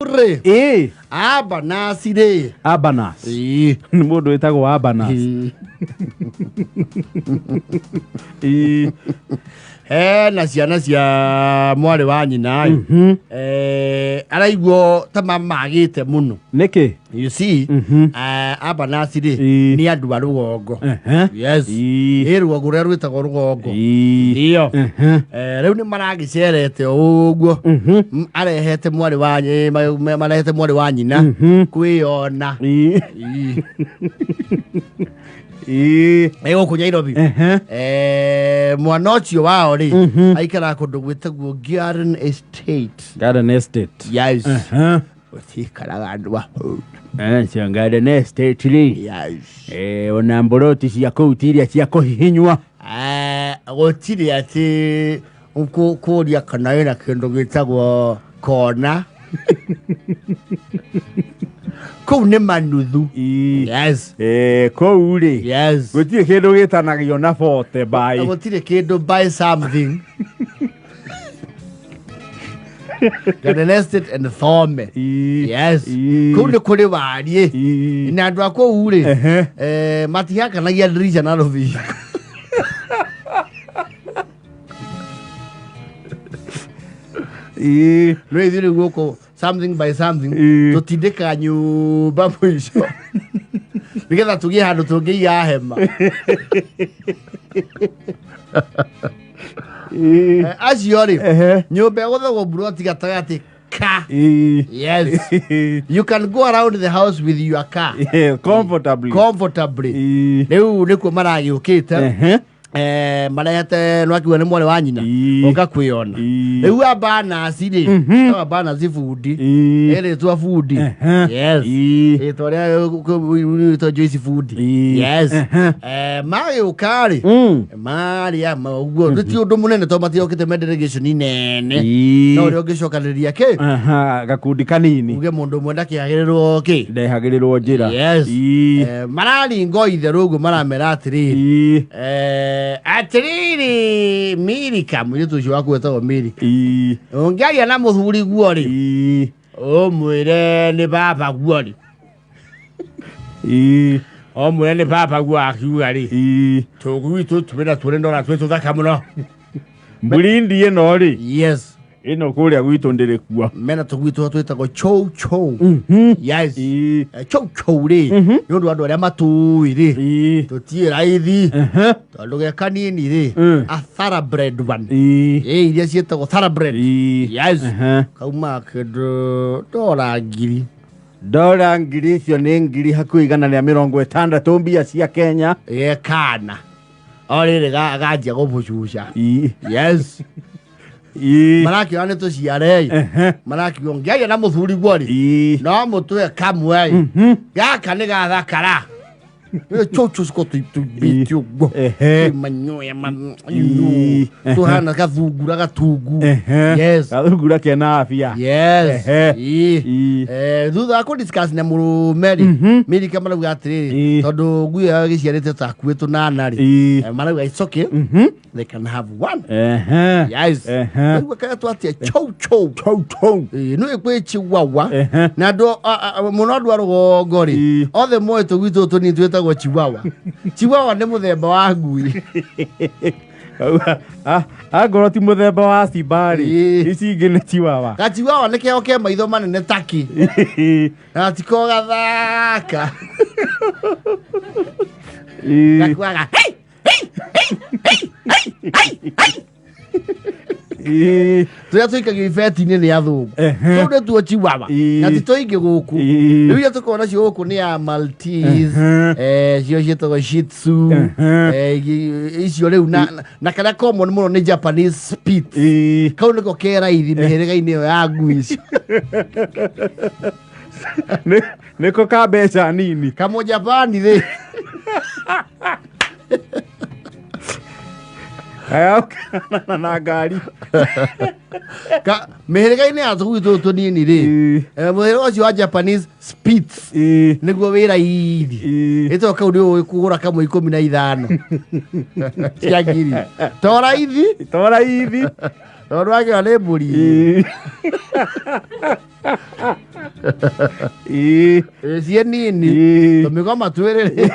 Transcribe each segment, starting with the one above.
Rĩ Ĩĩ. Abanasi rĩ. Abanas. Ĩĩ. Nĩ mũndũ wĩtagwo Abanas. Ĩĩ. Ĩĩ. Hena ciana cia mwarĩ wa nyina ĩ. Eh, araiguo ta mamagĩte mũno. Nĩkĩ? You see, abanasi rĩ Ĩĩ. nĩ andũ a rũgongo. Ehe. Yes. Ĩĩ. Ĩ rũgongo rũrĩa rwĩtagwo rũgongo. Ĩĩ. Ndio. Ehe. Eh, rĩu nĩ maragĩcerete o ũguo. Arehete mwarĩ wa marehete mwarĩ wa nyina kwĩyona. Ĩĩ. Ĩĩ. Ĩĩ. Ĩ gũkũ Nairobi. Ehe. Eh, mwana ũcio wao rĩ aikaraga kũndũ gwĩtagwo Garden Estate. Garden Estate. Yes. Ehe. Gũtikaraga andũ a hau. Acio Garden Estate rĩ. Yes. Eh, ona mburoti cia kũu ti iria cia kũhihinywa. Eh, gũtirĩ atĩ kũria kana wĩna kĩndũ gĩtagwo kona. Kũu nĩ manuthu. Ĩĩ. Yes. Eh, kũu rĩ. Yes. Gũtirĩ kĩndũ gĩtanagio na bote by. Gũtirĩ kĩndũ buy something. Garden Estate and Thome. Ĩĩ. Yes. Ĩĩ. Kũu nĩ kũrĩ wariĩ. Ĩĩ. Na andũ a kũu rĩ, Ehe. eh, matihakanagia ndirica na rũthingo. Ĩĩ. No ithuĩ rĩu gũkũ something by something Ĩĩ. tũtindĩkaga nyũmba mũico nĩgetha tũgĩe handũ tũngĩiga hema. Ĩĩ. Eh, acio rĩ, Ehe. nyũmba ĩgũthagwo mburoti gatagatĩ ka. Ĩĩ. Yes. You can go around the house with your car. Yeah, comfortably. Comfortably. Ĩĩ. Rĩu nĩkuo maragĩũkĩte. Ehe. Eh, marehete nwakiuga nĩ mwarĩ wa nyina. Ĩĩ. Ũka kwĩona. Ĩĩ. Rĩu abanasi rĩ, no abanasi bundi. Ĩĩ. Ĩrĩtwa bundi. Ehe. Yes. Ĩĩ. Rĩtwa rĩa rĩtwa Joyce bundi. Ĩĩ. Yes. Ehe. Eh, magĩũka rĩ, marĩa ma ũguo nĩ ti ũndũ mũnene tondũ matiokĩte me delegation nene. Ĩĩ. No ũrĩa ũngĩcokanĩrĩria kĩ? Aha, gakundi kanini. Uge mũndũ ũmwe ndakĩagĩrĩrwo kĩ? Ndehagĩrĩrwo njĩra. Yes. Ĩĩ. Eh, mararinga o itherũ ũguo maramera atĩrĩrĩ. Ĩĩ. Eh, atĩrĩrĩ Milika mũirĩtu ũcio waku wetagwo Milika. Ĩĩ. Ũngĩaria na mũthuri guo rĩ, Ĩĩ. ũmwĩre nĩ baba guo rĩ. Ĩĩ. Ũmwĩre nĩ baba guo akiuga rĩ. Ĩĩ. Tũgui tũtũ twĩna tuo nĩ ndona twĩ tũthaka mũno. Mbũrindi ĩno rĩ. Yes. Ĩno kũrĩa gwitũ ndĩrĩ kuo. Mena tũgui tũrĩa twĩtagwo chou chou. Yes. Ĩĩ. Eh, chou chou rĩ, nĩ ũndũ wa andũ arĩa matũĩ rĩ. Ĩĩ. Tũtiĩ raithi. Ehe. Tondũ ge kanini rĩ, a thoroughbred one. Ĩĩ. Ĩ iria ciĩtagwo thoroughbred. Ĩĩ. Yes. Ehe. Kauma kĩndũ ndora ngiri. Ndora ngiri icio nĩ ngiri hakuhĩ 160 mbia cia Kenya. Ge kana. O rĩrĩ ganjia gũbucuca. Ĩĩ. Yes. Ĩĩ. Marakiuga nĩ tũciare. Ehe. Marakiuga ũngĩaria na mũthuri guo rĩ. Ĩĩ. No mũtwe kamwe. Gaka nĩ gathakara. Chou ciko tũimbĩte ũguo. Ehe. Manyoya ma Ĩĩ. tuhana gathungura gatungu. Ehe. Yes. Gathungura kena afya. Yes. Ehe. Ĩĩ. Ĩĩ. Eh, thutha wa kũdiscuss na mũrũme rĩ Milika marauga atĩrĩrĩ Ĩĩ. tondũ ngui ĩyo ĩgĩciarĩte ta hakuhĩ tũnana rĩ Ĩĩ. eh, marauga it's okay, they can have one. Ehe. Yes. Ehe. Rĩu karetwo atĩa chou chou. Chou chou. Ĩĩ, nĩ kwĩ chihuahua Ehe. na andũ mũno andũ a rũgongo rĩ Ĩĩ. othe moĩ tũgui tũtũ tũnini twĩtagwo chihuahua. Chihuahua nĩ mũthemba wa ngui. Angorwo ti mũthemba wa simba rĩ, Ĩĩ. ici ingĩ nĩ chiwawa. Gachihuahua nĩ keo ke maitho manene taki na tiko gathaka. Ĩĩ. Gakuaga hey! Ĩĩ. Tũrĩa tũikagio ibeti-inĩ nĩ athũngũ. Ehe. Tũu nĩtuo chihuahua. Ĩĩ. Na ti tũingĩ gũkũ. Ĩĩ. Rĩu iria tũkoragwo nacio gũkũ nĩ ya Maltese, Ehe. eh, cio ciĩtagwo Shih Tzu, Ehe. eh, icio rĩu na karĩa common mũno nĩ Japanese Spitz. Ĩĩ. Kau nĩko ke raithi mĩhĩrĩga-inĩ ĩyo ya ngui icio. Nĩko ka mbeca nini. Kamũjapani rĩ. Gagakana na ngari. Mĩhĩrĩga-inĩ ya tũgui tũtũ tũnini rĩ, Ĩĩ. eh, mũhĩrĩga ũcio wa Japanese Spitz Ĩĩ. nĩguo wĩ raithi. Ĩĩ. Ĩtoo kau nĩ ũĩ kũgũra kamwe 15 cia ngiri. To raithi. To raithi. Tondũ wagĩo nĩ mbũri. Ĩĩ. Ĩĩ. Ĩ, ciĩ nini. Ĩĩ. Tũmĩgoma twĩrĩrĩ.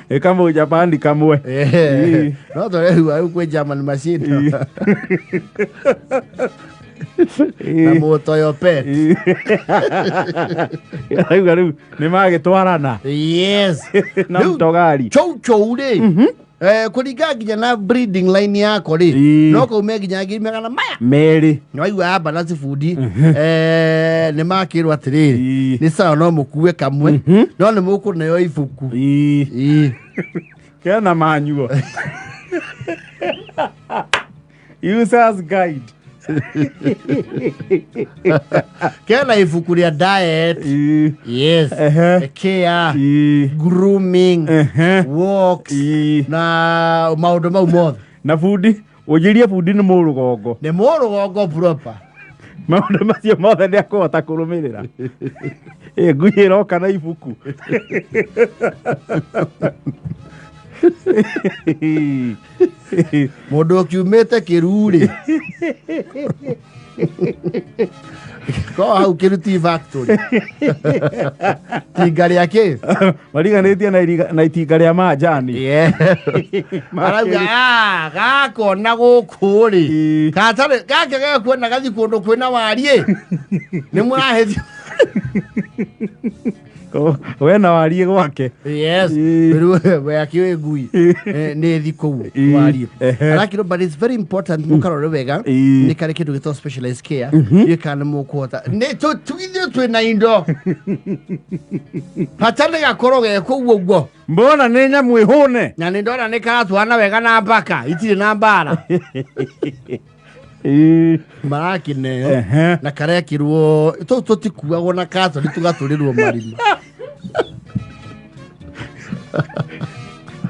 Ĩ kamũjapani kamwe. Ĩĩ. No tũrehua rĩu kwĩ German machine na Ĩĩ. mũtoyo pet. Ĩĩ. Arauga rĩu nĩ magĩtwarana Yes. na Rĩu mtogari. chou chou rĩ, kũringana nginya na breeding line yako rĩ, Ĩĩ. no kaume nginya 200,000. Merĩ. Nĩwaigua amba na cibundi, nĩ makĩrwo atĩrĩrĩ, Ĩĩ. nĩ sawa no mũkue kamwe, no nĩ mũkũneo ibuku. Ĩĩ. Ĩĩ. Kena manual. Users guide. Kena ibuku rĩa diet. Ĩĩ. Yes. Ehe. Care, Ĩĩ. grooming, Ehe. walks, Ĩĩ. na maũndũ mau mothe. Na bundi, ũnjĩrie bundi nĩ mũrũgongo. Nĩ mũrũgongo proper. Maũndũ macio mothe nĩ akũhota kũrũmĩrĩra. Ĩ ngui ĩroka na ibuku. Mũndũ ũkiumĩte kĩru-rĩ, ko hau kĩru ti factory, tinga rĩa kĩ. Mariganĩtie na na itinga rĩa manjani. Yeah. Arauga, "Ah, gakona gũkũ rĩ, Ĩĩ. gatarĩ gake gekuona gathi kũndũ kwĩna wariĩ nĩ mũrahĩtia." Wena wariĩ gwake. Yes. Ĩĩ. Rĩu we akĩũĩ ngui, nĩ ĩthi kũu Ĩĩ. wariĩ. Ehe. Arakĩrwo, but it's very important mũkarore wega Ĩĩ. nĩ karĩ kĩndũ gĩtagwo specialized care. Ndiũĩ kana nĩ mũkũhota nĩ tugithio twĩ na indo bata nĩ gakorwo ge kũu ũguo. Mbona nĩ nyamũ ĩhũne. Na nĩ ndona nĩ karatwarana wega na mbaka itirĩ na mbara. Ĩĩ. Marakĩneo Ehe. na karekĩrwo tũu tũtikuagwo na katoni tũgatũrĩrwo marima.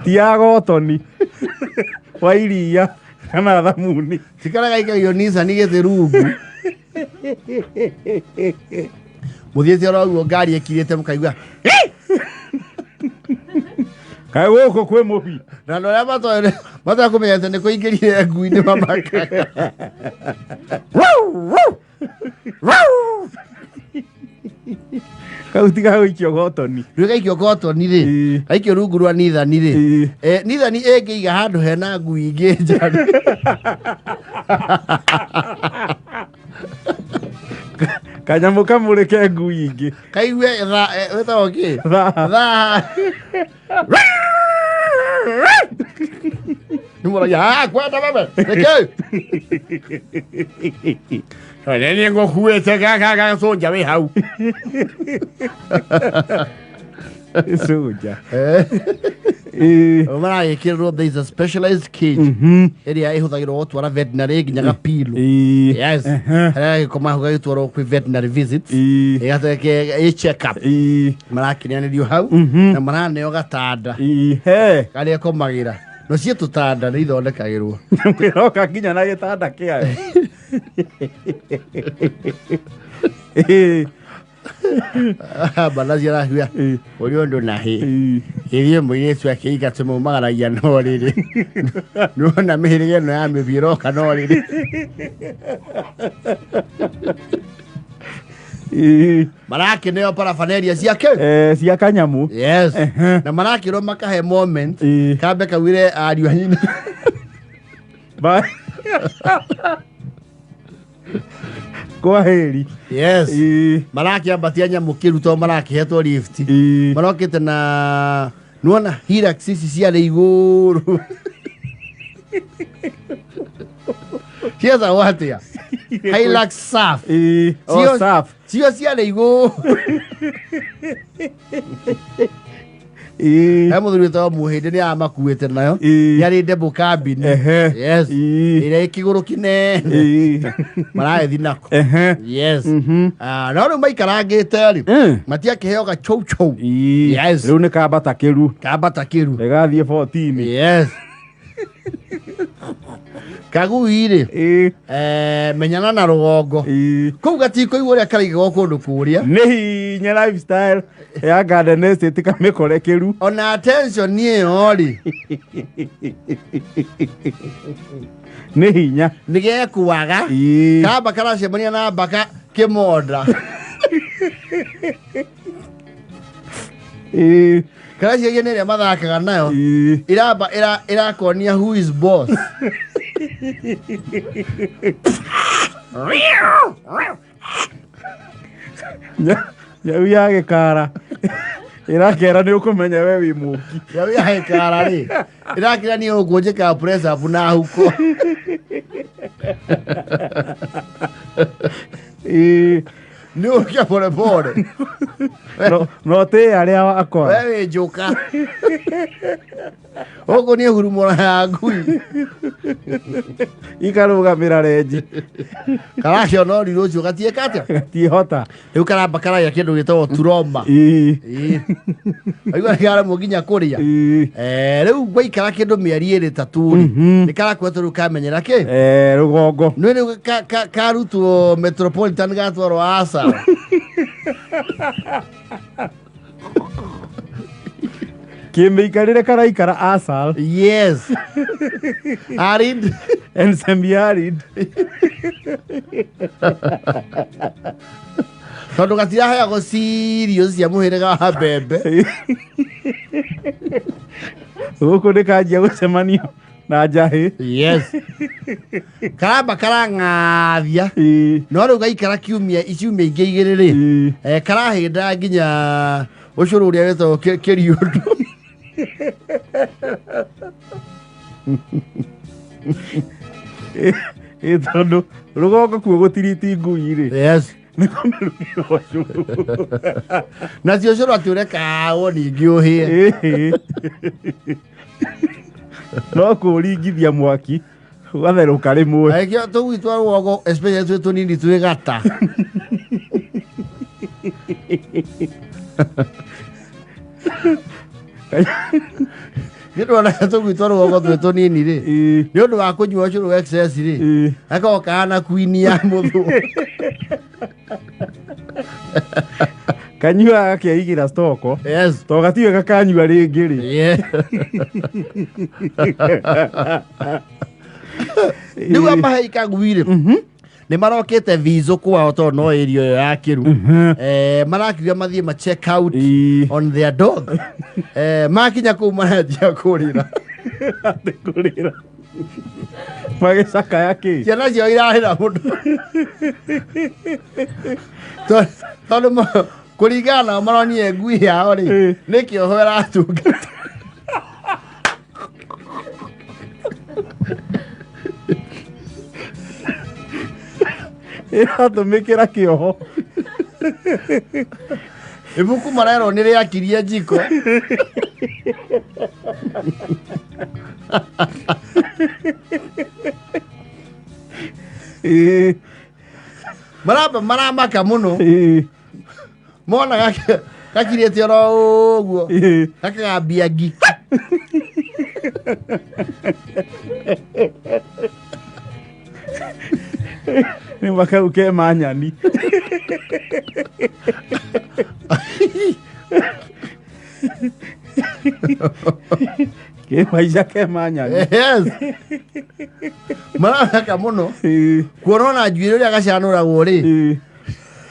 Ti ya gotoni wa iria kana thamuni. Tikara gaikagio Nissan gĩthĩ rungu mũthiĩte oro ũguo ngari ĩkirĩte mũkaigua. Kaĩ gũkũ kwĩ mũbi. Na andũ arĩa matoĩ kũmenya atĩ nĩ kũingĩrire ngui nĩ mamakaga. Kau tigagũikio gotoni. Rĩu gaikio kotoni rĩ, Ĩĩ. gaikio rungu rwa nithani rĩ. Ĩĩ. Nithani ĩngĩiga handũ hena ngui ingĩ nja rĩ. Kanyamũ kamũrĩke ngui ingĩ. Kaigue wĩtagwo kĩ? Thaa. Thaa. Nĩ mũragia, "Ah, kwenda bebe nĩkĩ nĩ ngũkuĩte gacũnja wĩ hau." Icũnja. Ĩĩ. Maragĩkĩrĩrwo there is a specialized cage ĩrĩa ĩhũthagĩrwo gũtwara veterinary nginya gapilo. Ĩĩ. Yes. Ehe. Harĩa gagĩkoma hau gagĩtwarwo kwĩ veterinary visits, Ĩĩ. ĩgateke ĩ check up. Ĩĩ. Marakĩneanĩrio hau na maraneo gatanda Ĩĩ. He. karĩa komagĩra no ciĩ tũtanda nĩ ithondekagĩrwo. Ĩroka nginya na gĩtanda kĩayo. Ĩĩ. Mbanaci arahua Ĩĩ. ũrĩ ũndũ na hĩ Ĩĩ. ithuĩ mũirĩtu akĩiga tũmaumagaragia no rĩrĩ nĩwona mĩhĩrĩga ĩno ya mĩbi ĩroka no rĩrĩ. Ĩĩ. Marakĩneo parafaneria ciake. Cia kanyamũ. Yes. Ehe. Na marakĩrwo makahe moment Ĩĩ. kambe kaugire ariũ a nyina. Bye. Kwa heri. Yes. Ĩĩ. Marakĩambatia nyamũ kĩru tondũ marakĩhetwo lift. Ĩĩ. Marokĩte na nĩwona Hilux ici ciarĩ igũrũ cietagwo atĩa? Hilux Surf. Ĩĩ. O surf. Cio ciarĩ igũrũ. Ĩĩ. He mũthuri wĩtagwo Mũhĩndĩ nĩ amakuĩte nayo. Ĩĩ. Yarĩ double cabin. Ehe. Yes. Ĩĩ. Ĩrĩa ĩ kĩgũrũ kĩnene. Ĩĩ. Maragĩthi nako. Ehe. Yes. Ah, no rĩu maikarangĩte rĩ, matiakĩheo ga chou chou. Ĩĩ. Yes. Rĩu nĩ kambata kĩru. Kambata kĩru. Ĩgathiĩ 14. Yes. Kagui rĩ, Ĩĩ. Menyana na rũgongo Ĩĩ. kũu gatikũigua ũrĩa karaigagwo kũndũ kũrĩa. Nĩ hinya lifestyle ya Garden Estate kamĩkore kĩru. Ona attention ĩyo rĩ. Nĩ hinya. Nĩ gekwaga. Ĩĩ. Kamba karacemania na mbaka kĩmonda. Ĩĩ. Karaciaria nĩ ĩrĩa mathakaga nayo. Ĩĩ. Iramba irakonia who is boss. Nyau ya gĩkara ĩrakera nĩ ũkũmenya we wĩ mũki. Nyau ya gĩkara rĩ ĩrakĩra niĩ ũguo njĩkaga press up na huko. Ĩĩ. Nĩ ũkia pole pole. No tĩ arĩa akora. We wĩ njoka. Gũkũ nĩ hurumũra ya ngui. Ikarũgamĩra renji. Karakĩona ũrirũ ũcio gatiĩka atĩa? Gatiĩhota. Rĩu karamba karagĩa kĩndũ gĩtagwo turoma. Ĩĩ. Ĩĩ. Waigua nĩ karemwo nginya kũrĩa. Ĩĩ. Rĩu gwaikara kĩndũ mĩeri ĩrĩ tatũ rĩ, nĩ karakwetwo rĩu kamenyera kĩ? Rũgongo. Nĩ rĩu karutwo Metropolitan gatwarwo Asa. Kĩmĩikarĩre karaikara asal. Yes. Arid. And semi-arid. Tondũ gatiraheagwo cereals cia mũhĩrĩga wa mbembe. Gũkũ nĩ kanjia gũcemanio na njahĩ. Yes. Karamba karang'athia. Ĩĩ. No rĩu gaikara kiumia ciumia ingĩ igĩrĩ rĩ. Ĩĩ. Karahĩnda nginya ũcũrũ ũrĩa wĩtagwo kĩriũndũ. Ĩĩ, tondũ rũgongo kuo gũtiriti ngui rĩ. Yes. Nĩ kũmĩrugĩra ũcũrũ. Nacio ũcũrũ atĩ ũrekawo ningĩ ũhĩe. Ĩĩ. No kũringithia mwaki ũgatherũka rĩmwe. Agĩkĩo tũgui twa rũgongo especially twĩ tũnini twĩ gata. Nĩ ndona tũgui twa rũgongo twĩ tũnini rĩ. Ĩĩ. Nĩ ũndũ wa kũnyua ũcũrũ excess rĩ. Ĩĩ. Gakoragwo kahana queen ya mũthũngũ. Kanyua gakeigĩra stoko. Yes. To gatiwe gakanyua rĩngĩ rĩ. Yeah. Rĩu amahei kagui rĩ nĩ marokĩte vizũ kwao tondũ no area ĩyo ya kĩru. Marakiuga mathiĩ ma check out Ĩĩ. on their dog. Makinya kũu maranjia kũrĩra. Atĩ kũrĩra. Magĩcakaya kĩ? Ciana ciao irarĩra mũno. Tondũ kũringana nao maronire ngui yao rĩ Ĩĩ. nĩ kĩoho ĩratungata. Ĩratũmĩkĩra kĩoho. Ibuku marerwo nĩ rĩakirie njiko. Ĩĩ. Maramba maramaka mũno. Ĩĩ. Mona gakirĩte oro ũguo. Ĩĩ. Gakagambia ngi. Nĩ makau ke manyani. Ke maica ke manyani. Yes. Maramaka mũno. Ĩĩ. Kuona ona njuĩrĩ ũrĩa gacanũragwo rĩ. Ĩĩ.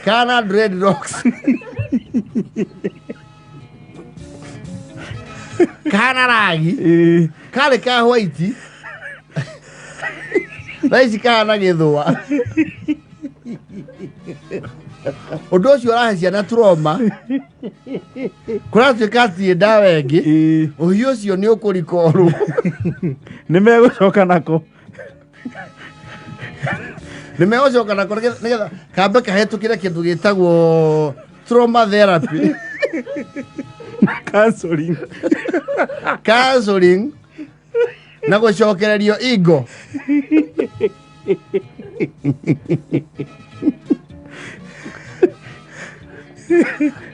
Kana dreadlocks. Kana ragi. Ĩĩ. Karĩ ka white. Thaa ici kahana gĩthũa. Ũndũ ũcio ũrahe ciana trauma. Kũratuĩka atĩ ndawa ĩngĩ. Ĩĩ. Ũhiũ ũcio nĩ ũkũrikorwo. Nĩ megũcoka nako. Nĩ megũcoka nako nĩgetha kambe kahĩtũkĩre kĩndũ gĩtagwo trauma therapy. Counseling. Counseling na gũcokererio ingo.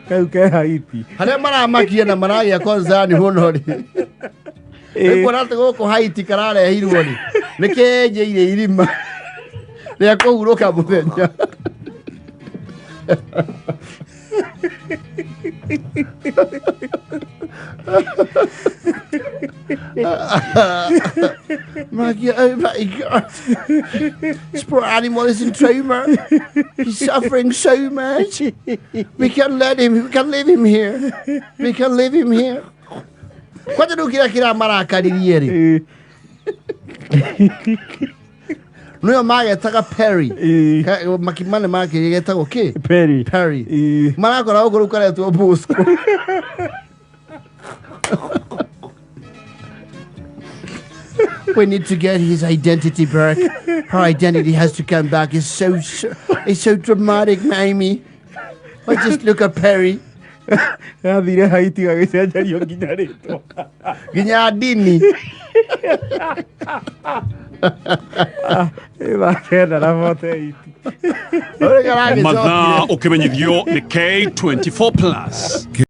Kau ke Haiti. Harĩa maramakia na maragĩa concern mũno rĩ. Ĩĩ. Nĩ kuona atĩ gũkũ Haiti kararehirwo rĩ nĩ kenjeire irima rĩa kũhurũka mũthenya. Maggie, oh my God. This poor animal is in trauma. He's suffering so much. We can't let him, we can't leave him here. We can't leave him here. Kwanja rĩu kĩrĩa kĩramarakaririe rĩ nĩyo magetaga Perry. Makimane makĩgetagwo kĩ? Perry. Perry. Marakora gũkũ rĩu karetwo Bosco. We need to get his identity back. Her identity has to come back. It's so dramatic, Mamie. I just look at Perry. Yathire Haiti gagĩcenjerio nginya rĩtwa. Nginya ndini. Ĩ 9 na 48. Ũrĩa karagĩcokire. Mathaa ũkĩmenyithio nĩ K24 Plus.